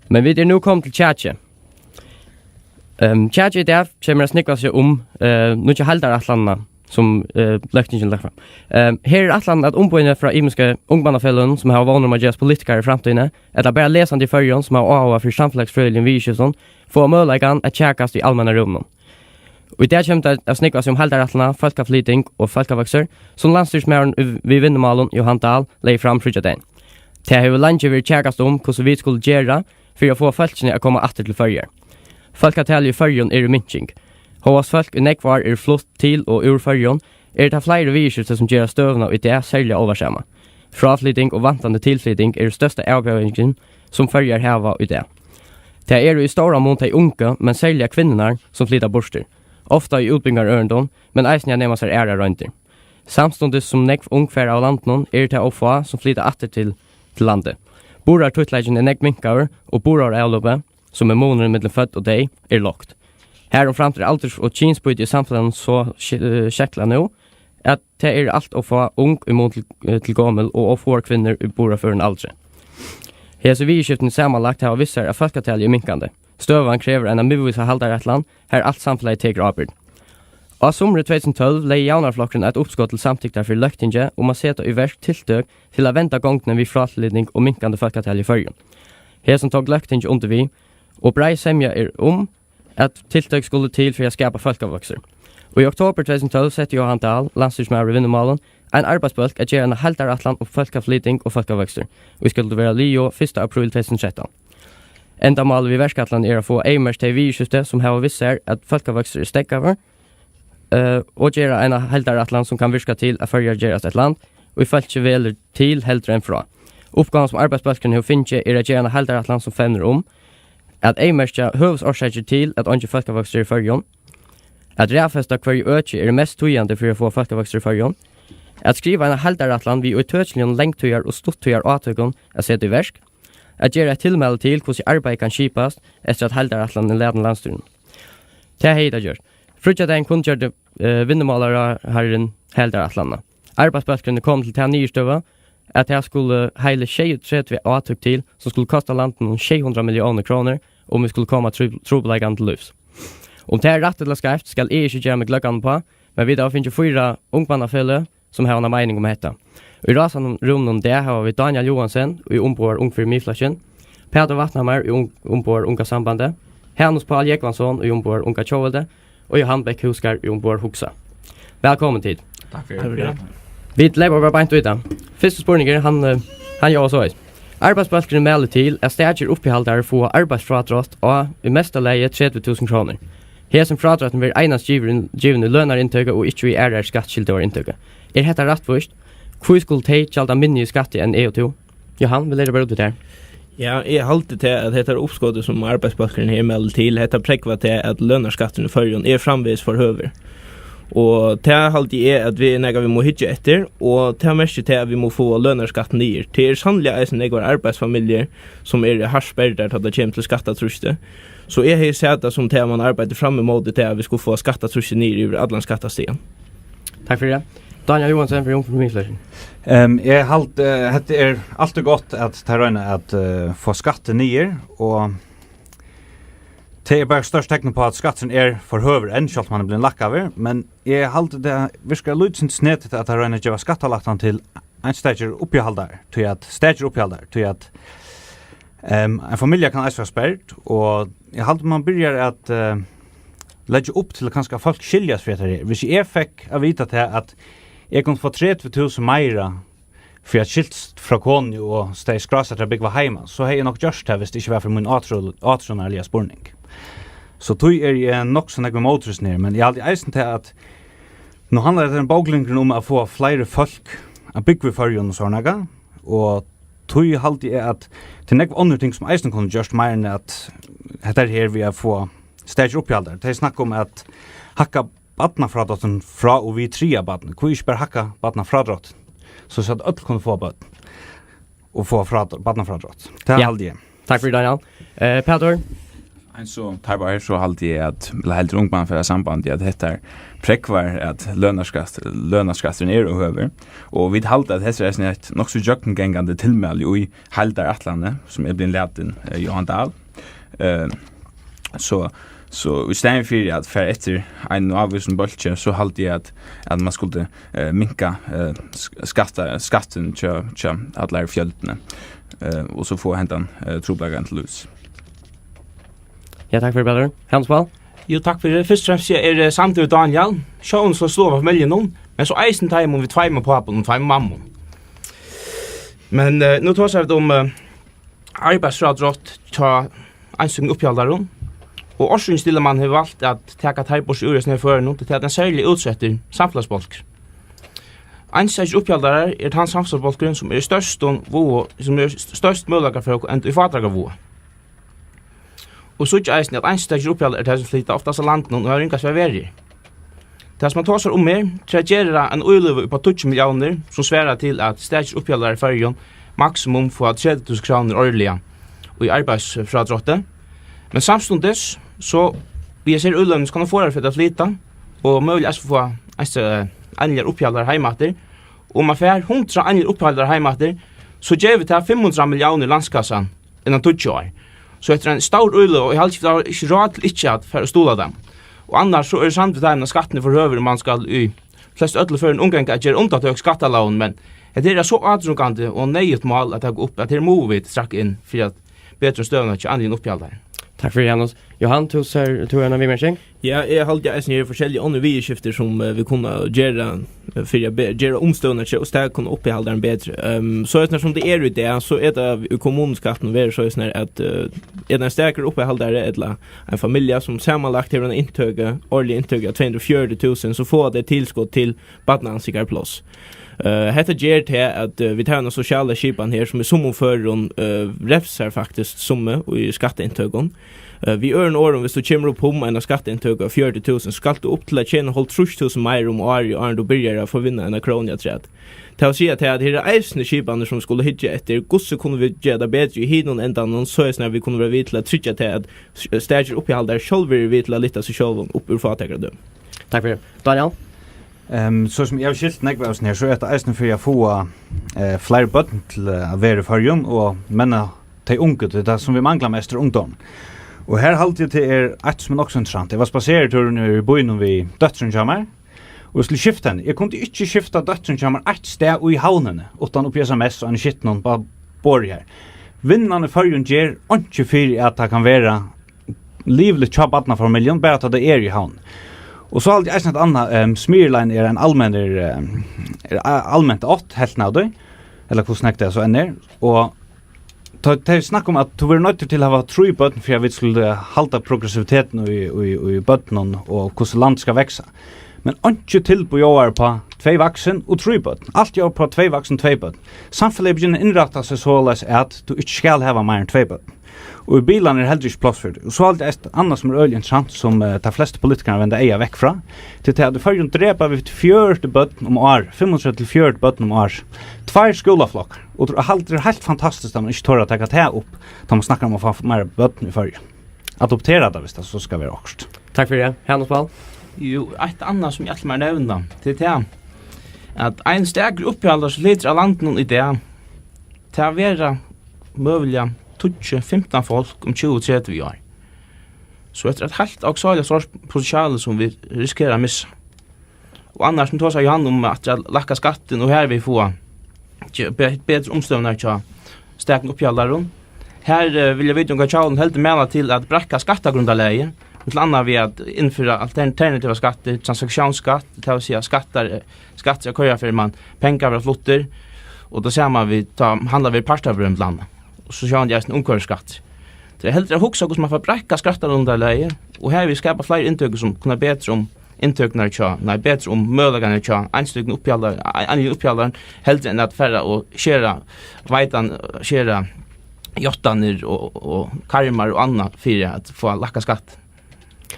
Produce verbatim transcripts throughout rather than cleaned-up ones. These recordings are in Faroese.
Men vit eru nú komin til kjakið. Ehm, kjakið í dag kemur at snúgva seg um, eh, nýggju heildarætlanina, sum, eh, løgtingin lagt fram. Ehm, her er ætlanin, at umboðini frá ymisku ungmannafeløgunum, sum hava vónir um at gerast politikarar í framtíðini, ella bara lesandi í Føroyum, sum hava áhuga fyri samfelagsfrøðiligum viðurskiftum, fáa møguleikan at kjakast í almenna rúminum. Og í dag kemur tað at snúgva seg um heildarætlana, fólkaflyting og fólkavøkstur, sum landsstýrismaðurin í, við vinnumálum, Johan Dahl, legði fram fríggjadagin. Tað hevur leingi verið kjakast um, hvussu vit skulu gera fyri at fáa fólkini at koma aftur til Føroyar. Fólkatalið í Føroyum er í minking. Hóast fólk í nógv ár eru flutt til og úr Føroyum, eru tað fleiri viðurskifti, sum gera støðuna í dag serliga álvarsama. Fráflyting og vantandi tilflyting eru størsta avbjóðingin, sum Føroyar hava í dag. Tað eru í stóran mun tey ungu, men serliga kvinnurnar, sum flyta burtur, ofta í útbúgvingarørindum, men eisini at nema sær aðrar royndir. Samstundis sum nógv ung fara av landinum, eru tað ov fá, sum flyta aftur til, til landið. Burðartítleikin er nógv minkaður, og burðaravløpið, sum er munurin millum fødd og deyð, er lágt. Harumframt er aldurs- og kynsbýtið í samfelagnum so ske-, eh, skeklað nú, at tað eru alt ov fá ung í mun til, eh, til gomul og ov fáar kvinnur í burðarførum aldri. Hesi viðurskiftini samanlagt hava vist sær, at fólkatalið er minkandi. Støðan krevur eina miðvísa heildarætlan, har alt samfelagið tekur ábyrgd. Á sumri tvey túsund og tólv legði Javnaðarflokkurin eitt uppskot til samtyktar fyri Løgtingið um at seta í verk tiltøk til at venda gongdini við fráflyting og minkandi fólkatal í Føroyum. Hesum tók Løgtingið undir við, og breið semja er um, at tiltøk skulu til fyri at skapa fólkavøkstur. Og í oktobur tvey túsund og tólv setti Johan Dahl, landsstýrismaður í vinnumálum, ein arbeiðsbólk at gera eina heildarætlan um fólkaflyting og fólkavøkstur, ið skuldi vera liðug fyrsta apríl tvey túsund og trettan. Endamálið við verkætlanini er at fáa eyðmerkt tey viðurskifti, sum hava vist sær, at fólkavøkstur er steðgaður, eh, og gera eina heildarætlan, sum kann virka til, at Føroyar gerast eitt land, ið fólkið velur til heldur enn frá. Uppgávan, sum arbeiðsbólkurin hevur fingið, er at gera eina heildarætlan, sum fevnir um at eyðmerkja høvuðsorsakir til, at eingin fólkavøkstur er í Føroyum, at raðfesta, hvørji øki eru mest týðandi fyri at fáa fólkavøkstur í Føroyum, at skriva eina heildarætlan við ítøkiligum langtíðar og stuttíðar átøkum at seta í verk, at gera eitt tilmæli til, hvussu arbeiðið kann skipast, eftir at heildarætlanin er latin landsstýrinum. Tað hevði tað gjørt. Fríggjadagin kunngjørdi, eh, vinnumálaráðharrin heildarætlanina. Arbeiðsbólkurin er komin til ta niðurstøðu, at tað skulu heili sjeyogtretivu átøk til, sum skulu kosta landinum sjey hundrað milliónir krónur, um vit skulu koma trupl-, trupulleikanum til lívs. Um tað er rætt ella skeivt, skal eg ikki gera meg gløggan uppá, men vit hava fingið fýra ungmannafeløg, sum hava eina meining um hetta. Í rásanum rúminum í dag hava vit Dánjal Johansen, ið umboðar Ung fyri Miðflokkin, Pætur Vatnhamar, ið um-, umboðar Unga Sambandið, Hanus Pál Jógvansson, ið umboðar Unga Tjóðveldið, og Johan Bech Kjærgaard, ið umboðar Hugsa. Vælkomin tit. Takk fyri. Takk fyri. Vit leypa bara beint í tað. Fyrsti spurningur, hann, eh, hann ljóðar soleiðis. Arbeiðsbólkurin mælir til, at stakir uppihaldarar fáa arbeiðsfrádrátt á í mesta lagi tretivu túsund krónur. Hesin frádrátturin verður einans givin, givin í lønarinntøku og ikki í aðrari skattskyldugari inntøku. Er hetta rættvíst? Hví skulu tey gjalda minni í skatti enn eg og tú? Johan, vit leypa bara út við tær. Ja, eg haldi tað, at hetta er uppskotið, sum arbeiðsbólkurin her mælir til. Hetta prógvar tað, at lønarskatturin í Føroyum er framvegis for høgur. Og tað haldi eg, at vit er nakað, vit mugu hyggja eftir, og tað merkir tað, at vit mugu fáa lønarskatt niður. Tað er sanniliga eisini nógvar arbeiðsfamiljur, sum eru hart sperdar, tá tað kemur til skattatrýstið. So eg hevði sæð tað sum tað, at man arbeiddi fram ímóti tað, at vit skulu fáa skattatrýstið niður yvir allan skattastigan. Takk fyri tað. Dánjal Johansen fyri Ung fyri Miðflokkin. Ehm, eg haldi, eh, hetta er altíð gott, at tey royna at, eh, fáa skattin niður, og tað er bara stórt tekn upp á, at skatturin er for høgur enn, sjálvt um hann er blivin lækkaður, men eg haldi, tað virkar lítið sindur snedigt, at tey royna at geva skattalættan til einstakir uppihaldarar, tí at, stakir uppihaldarar, tí at, ehm, ein familja kann eisini vera sperd, og eg haldi, man byrjar at, eh, leggja upp til, at kanska fólk skiljast fyri hetta her. Hvis eg fekk at vita tað, at eg kundi fáa tretivu túsund meira fyri at skiljast frá konu og staðið skrásett at búgva heima, so hevði eg nokk gjørt tað, hvis tað ikki var fyri mín átrú-, átrúnaðarliga spurning. So tí eri eg nokk so nógv ímótstríðandi her, men eg haldi eisini tað, at nú handlar hetta um bóklingurin um at fáa fleiri fólk at búgva í Føroyum og sovorðið nakað, og tí haldi eg, at tað er nógv onnur ting, sum eisini kunnu gjørt meir enn at hetta er her við at fáa stakir uppihaldarar. Tey snakka um at hækka barnafrádráttin frá og við triðja barni. Hví ikki bara hækka barnafrádráttin, so, so at øll kunnu fáa børn og fáa frádr-, barnafrádrátt? Tað Ja. haldi eg. Takk fyri, Dánjal. Eh, Pætur? Eins og tað var, so haldi eg at, ella heldur Ungmannafelagssambandet, at hetta her prógvar, at lønarskatt, lønarskatturin er ov høgur, og vit halda, at hetta er eisini eitt nokk so gjøgnumgangandi tilmæli í heildarætlanini, sum er blivin latin, eh, Jóhan Dahl. Eh, so, so í staðin fyri at fara eftir einum ávísum bólki, so haldi eg, at, at man skuldi, eh, minka, eh, sk-, skatta-, skattin hjá, hjá allari fjøldini, eh, og so fáa hendan, eh, trupulleikan til lívs. Ja, takk fyri, Petur. Hanus Pál? Jú, takk fyri. Fyrst og fremst, eg er, eh, samdur við Dánjal. Sjálvum so sláa familjuna, men so eisini teimum við tveimum pápum og tveimum mammum. Men, eh, nú tosa vit um, eh, arbeiðsfrádrátt hjá einstøkum uppihaldarum. Og orsøkin til, at man hevur valt at taka teir burtur úr hesum her førunum, tað er, at ein serliga útsettur samfelagsbólkur. Einstakir uppihaldarar er tann samfelagsbólkurin, sum er í størstum váða, sum er st-, størst møguleikar fyri at enda í fátækraváða. Og síggja eisini, at einstakir uppihaldarar eru tey, sum flyta oftast av landinum og hava ringast við at vera her. Tað, sum man tosar um her, er at gera ein íløgu upp á tíggju milliónir, sum svarar til, at stakir uppihaldarar í Føroyum maksimum fáa tretivu túsund krónur árliga í arbeiðsfrádrátti. Men samstundis, so við hesi her íløguni, so kann hon fáa fyri at flyta, og møguliga eisini fáa eisini, eh, einligar uppihaldarar heim aftur. Og um man fær hundrað einligar uppihaldarar heim aftur, so gevur tað fimm hundrað milliónir í landskassan innan tíggju ár. So hetta er ein stór íløga, og eg haldi ikki, tað er ikki ráð til ikki at fara og stuðla teimum. Og annars so eri eg samd við teimum, at skatturin er for høgur, og man skal í flest øllum førum umganga at gera undantøk í skattalógini, men hetta er so átrokandi og neyðugt mál at taka upp, at her mugu vit strakka inn fyri at betra um støðuna hjá einligum uppihaldarum. Takk fyri, Janus. Jóhan, tú sær, tú hevur eina viðmerking? Ja, eg haldi eisini, her eru forskellige onnur viðurskifti, sum, eh, vit kunnu gera, eh, fyri at be-, gera umstøðurnar hjá, og staðkunna uppihaldaran betri. Ehm, soleiðis sum tað er í dag, so er tað í kommunuskattinum verður soleiðis at, eh, er tað ein stakur uppihaldari ella ein familja, sum samanlagt hevur eina inntøku, árliga inntøku av tvey hundrað og fjøruti túsund, so fáa tey tilskot til barnaansingarpláss. Eh, hetta ger tað at, eh, vit hava eina sosiala skipan her, sum í summum førum, eh, revsar faktiskt summi í skattainntøkum. Eh, við øðrum orðum, viss tú kemur upp um eina skattainntøku av fjøruti túsund, skalt tú upp til at tjena hálvtrýss túsund meira um árið, áðrenn tú byrjar at fáa vinna eina krónu afturat. Tað vil siga tað, at her eru eisini skipanir, sum skulu hyggja eftir, hvussu kunnu vit gera tað betri í hinum endanum, soleiðis at vit kunnu vera við til at tryggja tað, at s-, stakir uppihaldarar sjálvir eru við til at lyfta seg sjálvan upp úr fátækradømi. Takk fyri. Dánjal? Ehm, so sum eg havi skilt nógv av hesum her, so er hetta eisini fyri at fáa, eh, fleiri børn til, eh, at vera í Føroyum og menna tey ungu, tí tað sum vit mangla mest er ungdómur. Og her haldi eg, tað er eitt sum er nokk so interessant. Eg var spaseritúr niðri í býnum við dóttrini hjá mær, og eg skuldi skifta henni. Eg kundi ikki skifta dóttrina hjá mær eitt stað í Havnini, uttan uppi í S M S og eini skitnum ba-, borði har. Vinnan í Føroyum ger einki fyri, at tað kann vera liviligt hjá barnafamiljum, bara tá tað er í Havn. Og so haldi eg eisini eitt annað, ehm, Smyril Line er ein almennur, ehm, er a-, alment átt, helvtin av tí, ella hvussu nógv tað so enn er. Og tá, tey snakka um, at tú verður noyddur til at hava trý børn, fyri at vit skulu halda progressivitetin í, í, í børnum og hvussu land skal vaksa. Men einki tilboð ljóðar upp á tvey vaksin og trý børn. Alt ljóðar upp á tvey vaksin, tvey børn. Samfelagið begynnar at innrætta seg soleiðis, at tú ikki skal hava meir enn tvey børn. Og í bilarnar er heldur ikki pláss fyri tí. Og so haldi eg eitt annað, sum er øgiliga interessant, sum, eh, teir flestu politikarar venda eyga vekk frá. Tað er tað, at í Føroyum drepa vit fjøruti børn um ár, fimm hundrað til fjøruti børn um ár. Tveir skúlaflokkar. Og tað er heilt fantastiskt, at man ikki torir at taka tað upp, tá man snakkar um at fáa meira børn í Føroyum. Adoptera tað, viss tað so skal vera okkurt. Takk fyri, ja. Hanus Pál? Jú, eitt annað, sum eg ætli mær at nevna, tað er tað, at ein stakur uppihaldari, sum flytur av landinum í dag, tað verða møguliga tíggju, fimtan fólk um tjúgu, tretivu ár. So hetta er eitt heilt ógvuliga stórt potential, sum vit risikera at missa. Og annars, nú tosar Jóhan um at lækka skattin, og her vit fáa ge-, be-, betri umstøðurnar hjá stakum uppihaldarum. Her, eh, vilja vit, um hvat Kjálin heldur mæla til at breiðka skattagrundarlagið, millum annað við at innføra altern-, alternativa skattir, transaktiónsskatt, tað vil siga skattar, eh, skattir at koyra fyri man pengar verða fluttir, og tað sama við, tá handlar við partabrøv millum annað. Og so sjálvandi eisini umhvørvisskatt. Tað er heldur at hugsa, hvussu man fær breiðkað skattagrundarlagið, og her við skapa fleiri inntøkur, sum kunna betra um inntøkurnar hjá, nei, betra um møguleikarnar hjá einstøkum uppihaldar-, ein-, einligum uppihaldarum, heldur enn at fara og skera veitan, skera játtanir og, og karmar og annað fyri at fáa lækkað skatt.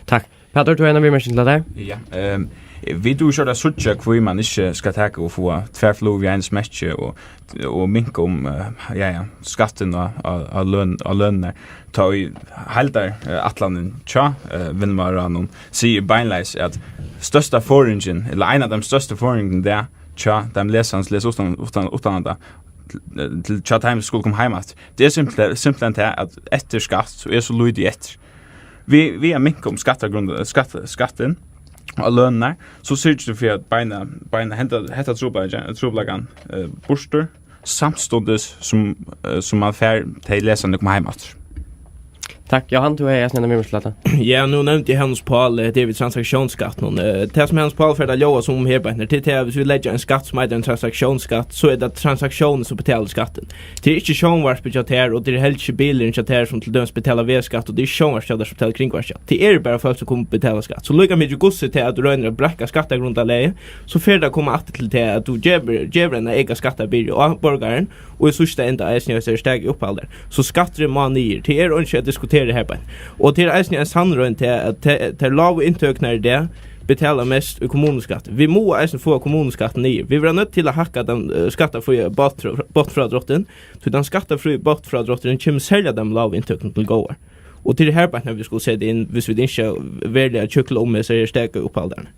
Takk. Pætur, tú hevur eina viðmerking til hetta her? Ja, ehm, Vit duga ikki at síggja, hví man ikki skal taka og fáa tvær flugur við einum smekki og, og minka um, eh, ja, ja, skattin á, á, á løn, á lønirnar. Tá ið heildar, eh, ætlanin hjá, eh, Vinnumálaráðnum sigur beinleiðis, at størsta forðingin, ella ein av teim størstu forðingunum, tað er hjá teim lesandi, lesa uttan, uttan, uttanlanda, til, til, hjá teimum, sum skulu koma heim aftur. Tað er simpelthen, simpelthen tað, at eftir skatt, so er so lítið eftir. Við, við at minka um skattagrund-, skatt, skattin á lønirnar, so syrgir tú fyri at beina, beina henda, hetta trupulleika-, trupulleikan, eh, burtur, samstundis sum, eh, sum man fær tey lesandi at koma heim aftur. Takk. Johan, tú hevði eisini eina viðmerking til hetta. Ja, nú nevndi Hanus Pál, eh, tað við transaktiónsskattinum. Eh, tað sum Hanus Pál fer at ljóða sum um her beint nú, tað er tað, at viss vit leggja ein skatt sum eitur ein transaktiónsskatt, so er tað transaktiónin sum betalir skattin. Tað er ikki sjónvarpið hjá tær, og tað er heldur ikki bilurin hjá tær, sum til dømis betalar vegskatt, og tað er ikki sjónvarpið hjá tær, sum betalar kringvarpsskatt. Tað eru bara fólk, sum kunnu betala skatt. So líka mikið hvussu tað, at tú roynir at breiðka skattagrundarlagið, so fer tað at koma aftur til tað, at tú gevur, gevur eina eyka skattabyrðu á borgaran, og í síðsta enda eisini, at tað er stak í upphaldi. So skatturin má niður. Tað er einki at diskutera her beint. Og tað er eisini ein sannroynd, tað, at te-, tær lágu inntøkurnar í dag betala mest í kommunuskatt. Vit mugu eisini fáa kommunuskattin niður. Vit verða noydd til at hækka tann, eh, skattafría botnfrá-, botnfrádráttin, tí tann skattafríi botnfrádrátturin kemur serliga teimum lágu inntøkunum til góðar. Og tað er her beint, at vit skulu seta inn, viss vit ynskja veruliga at hjúkla um hesar her støku upphaldararnar.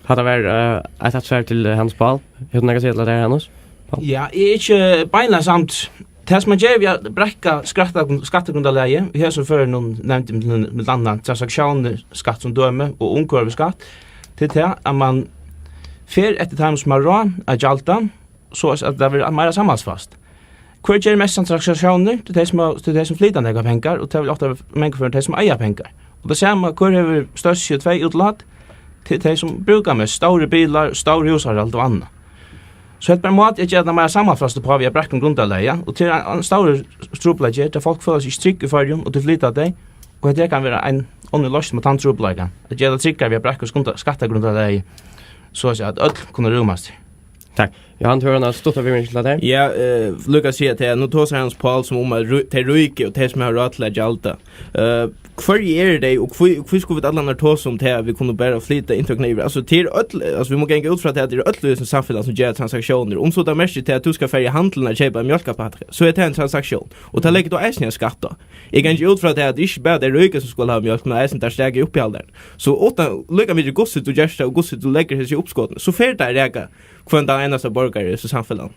Hatta var, eh, eitt aftursvar til, eh, Hanus Pál. Hevur tú nakað at siga til hetta her, Hanus Pál? Ja, eg eri ikki beinleiðis samd. Tað, sum man ger við at breiðka skatta-, skattagrundarlagið, í hesum førinum nevndi millum annað transaktiónsskatt sum dømi og umhvørvisskatt, til tað, at man fer eftir teimum, sum hava ráð at gjalda, so at tað verður meira samhaldsfast. Hvør ger mest transaktiónir? Tað er tey, sum hava, tað er tey, sum flyta nógvar pengar, og tað vil ofta vera mangan fyri tey, sum eiga pengar. Og tað sama, hvør hevur størst C O tvey útlát? Tað er tey, sum brúka mest, stórir bilar, stór hús og annað. So hetta er bara ein máti at gera tað meira samhaldsfast uppá við at breiðka um grundarlagið, ja. Og tað er ein, ein stórur trupulleiki, at fólk føla seg ikki trygg í Føroyum, og tey flyta tey. Og hetta her kann vera ein onnur loysn mot tann trupulleikan, at gera tað tryggari við at breiðka skunda-, skattagrundarlagið, so at siga, at øll kunnu rúmast her. Takk. Johan, tú hevur eina stutta viðmerking til tað her? Ja, eh, líka at siga, at nú tosar Hanus Pál sum um at rí-, tey ríku og tey, sum hava ráð til at gjalda. Eh, hvørji eru tey, og hví, hví skulu vit allan tosa um tað, at vit kunnu bara flyta inntøkuna yvir? Altso, tað eru øll, altso, vit mugu ganga út frá tað, at tað eru øll í hesum samfelagnum, sum gera transaktiónir. Um so tað merkir tað, at tú skalt fara í handilin at keypa ein mjólkarpakka, so er tað ein transaktión. Og tað leggur tú eisini ein skatt á. Eg gangi út frá tað, at tað ikki bara er tey ríku, sum skulu hava mjólk, men eisini teir staku uppihaldararnir. So uttan, líka mikið hvussu tú gert tað, og hvussu tú leggur hesi uppskotini, so fer tað at raka hvønn tann einasta borgara í hesum samfelagnum.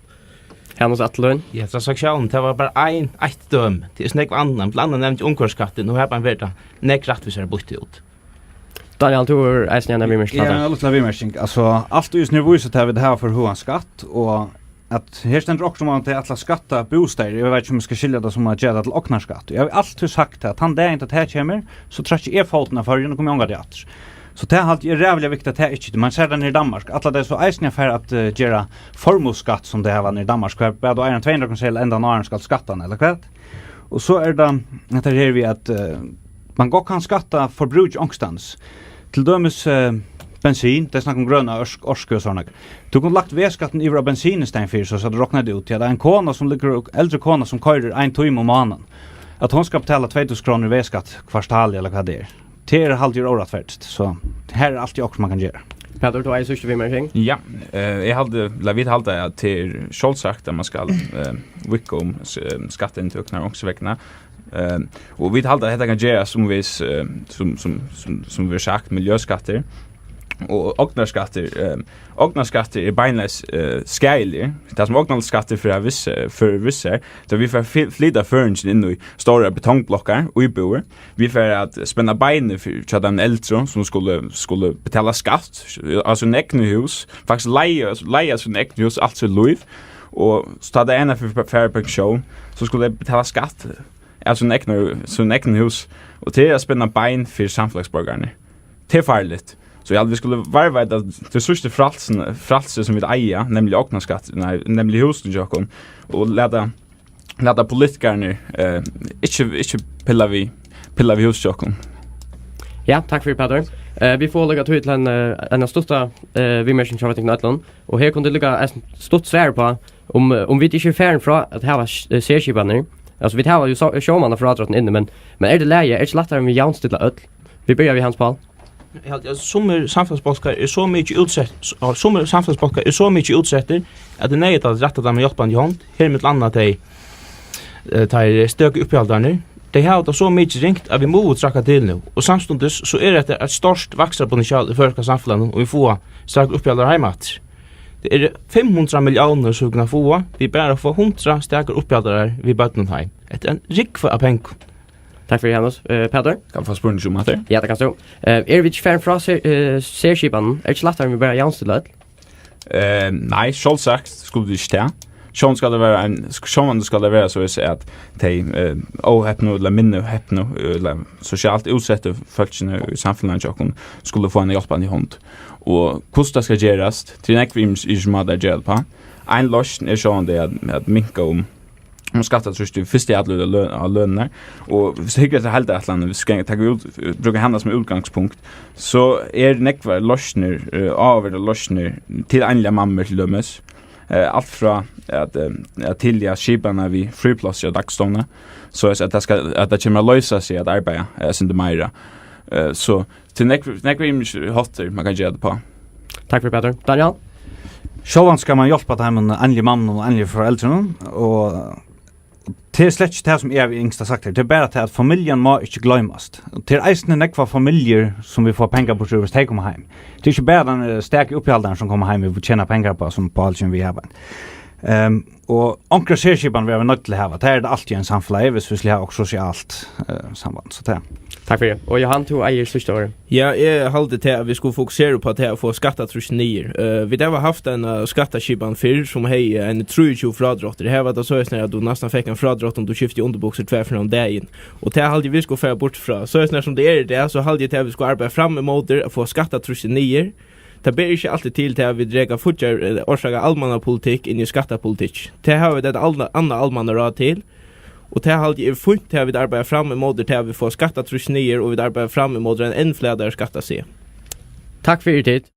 Hanus Atløn. Ja, transaktiónin, tað var bara ein, eitt dømi. Tað er so nógv annað, men blant annað nevndi umhvørvisskattin, og her bara verður tað nógv rættvísari býtt út. Daniel, tú hevur eisini eina viðmerking til Ja, tað. Ein lítlan viðmerking. Altso, alt í hesum vísir til, at vit hava for høgan skatt, og at her stendur okkurt um, at tey ætla at skatta bústaðir. Eg veit ikki, um eg skal skilja tað sum at gera tað til ognarskatt. Eg havi altíð sagt, at tann dagin, tá tað kemur, so trekki eg fótin av Føroyum og komi ongantíð aftur. So tað haldi eg er ræðuliga viktigt, at tað ikki, man sær tað niðri í Danmark. Ætla tey so eisini at fara at, eh, gera formueskatt, sum tey hava niðri í Danmark, har bara tú eigur ein tvey hundrað krónuseðil endan á áðrenn skalt skatta hann, ella hvat? Og so er tað hetta her við, at, eh, man gott kann skatta forbrúk onkustaðnis. Til dømis, eh, bensin, tey snakka um grøna orsk-, orku og sovorðið. Tú kundi lagt vegskattin yvir á bensin í staðin fyri, so, so tú roknar tað út. Ja, tað er ein kona sum liggur, eldri kona sum koyrir ein tíma um mánaðin, at hon skal betala tvey túsund krónur í vegskatt kvartalið, ella hvat tað er. Tað er, haldi eg, er órættferdigt, so her er altíð okkurt, man kann gera. Pætur, tú eigur síðstu viðmerking? Ja, eh, eg haldi, ella vit halda, at tað er sjálvsagt, at man skal, eh, víðka um s-, eh, skattainntøkurnar onkursvegna. Eh, og vit halda, at hetta kann gerast, sum vit, eh, sum, sum, sum, sum verður sagt, miljøskattir. Og ognarskattir, eh, ognarskattir eru beinleiðis, eh, skaðiligir. Tað, sum ognarskattir fara at vissa, fara at vissa, tá vit fara at fly-, flyta føroyingin inn í stórar betongblokkar, íbúðir, vit fara at spenna beinini fyri, hjá teimum eldru, sum skulu, skulu betala skatt á síni egnu hús, faktiskt leiga, leiga síni egnu hús alt sítt lív, og so tá tey einaferð fara í pensjón, so skulu tey betala skatt av síni egnu, síni egnu hús, og tað er at spenna bein fyri samfelagsborgararnar. Tað er farligt. So eg haldi, vit skulu varðveita tað síðsta frælsið, frælsið sum vit eiga, nemliga ognarskatt, nei, nemliga húsini hjá okkum, og lata, lata politikararnar, eh, ikki, ikki pilla við, pilla við húsini hjá okkum. Ja, takk fyri, Pætur. Eh, vit fáa líka tíð til ein, eh, eina stutta, eh, viðmerking frá tykkum øllum. Og her kunnu tit líka eisini stutt svara uppá, um, eh, um vit ikki eru farin frá at hava s-, eh, serskipanir. Altso, vit hava jú so-, sjómannafrádráttin inni, men, men er tað í lagi, er tað ikki lættari, um vit javnstilla øll? Vit byrja við Hans Pál. Eg haldi, at summir samfelagsbólkar eru so mikið útsett, s-, og summir samfelagsbólkar eru so mikið útsettir, at tað er neyðugt at rætta teimum hjálpandi hond. Her er millum annað tey, eh, teir støku uppihaldararnir. Tey hava tað so mikið ringt, at vit mugu traðka til nú. Og samstundis so er hetta eitt stórt vakstrarpotential í føroyska samfelagnum, um vit fáa stakar uppihaldarar heim aftur. Tað eru fimm hundrað milliónir, sum vit kunnu fáa, við bara at fáa hundrað stakar uppihaldarar við børnum heim. Hetta er ein rúgva av pengum. Takk fyri, Janus. Eh, Pætur? Kann eg fáa spurning um hatta? Ja, tað kanst tú. Eh, eru vit ikki farin frá ser-, eh, serskipanini? Er tað ikki lættari, um vit bara javnstilla øll? Eh, nei, sjálvsagt skulu vit ikki tað. Sjálvandi skal tað vera ein, sjálvandi skal tað vera so at tey, eh, óhepnu ella minni hepnu, eh, ella sosialt útsettu fólkini í samfelagnum hjá okkum skulu fáa eina hjálpandi hond. Og hvussu tað skal gerast, tað eru nógvir ymiskir, ymiskir mátar at gera tað uppá. Ein loysn er sjálvandi at, at minka um um skattatrýstið í fyrstu atløgu á lø-, á lønirnar. Og viss tú hyggur eftir heildarætlanini, viss tú skal taka út, brúka hana sum útgangspunkt, so eru nógvar loysnir, eh, áhugaverdar loysnir til einligar mammur til dømis. Eh, alt frá at, eh, at tilja skipanina við fríplássi á dagstovni, so at tað skal, at tað kemur at loysa seg at arbeiða, eh, eitt sindur meira. Eh, so tað eru nógv, nógvir ymiskir háttir, man kann gera tað uppá. Takk fyri, Pætur. Daniel? Sjálvandi skal man hjálpa teimum einligu mammunum og einligu foreldrunum, og tað er slett ikki tað, sum eg havi ynskt at sagt her. Tað er bara tað, at familjan má ikki gloymast. Og tað er eisini nógvar familjur, sum vit fáa pengar burtur úr, viss tey koma heim. Tað er ikki bara tann, eh, staki uppihaldarin, sum kemur heim, vit tjena pengar uppá, sum Pól kemur við her. Ehm, og onkra serskipan verða vit noydd til at hava. Tað er tað altíð í einum samfelagi, viss vit skulu hava okkurt sosialt, eh, samband. So tað. Takk fyri. Og Johan, tú eigur síðsta orðið. Ja, eg haldi til, at vit skulu fokusera upp á til at fáa skattatrýstið niður. Eh, vit hava havt eina skattaskipan fyrr, sum hevði eini trýogtjúgu frádráttir. Her var tað soleiðis, at tú næstan fekk ein frádrátt, um tú skifti undirbuksur tvær ferðir um dagin. Og tað haldi eg, vit skulu fara burt frá. Soleiðis sum tað er í dag, so haldi eg til, at vit skulu arbeiða fram ímóti at fáa skattatrýstið niður. Tað ber ikki altíð til, til at vit reka fíggjar, eh, orsaka almannapolitikk inn í skattapolitikk. Tað hava vit eitt alna-, annað almannaráð til. Og tað haldi eg er fínt, tað vit arbeiða fram ímóti, tað vit fáa skattatrýstið niður, og vit arbeiða fram ímóti ein enn flatari skattasiði. Takk fyri tit.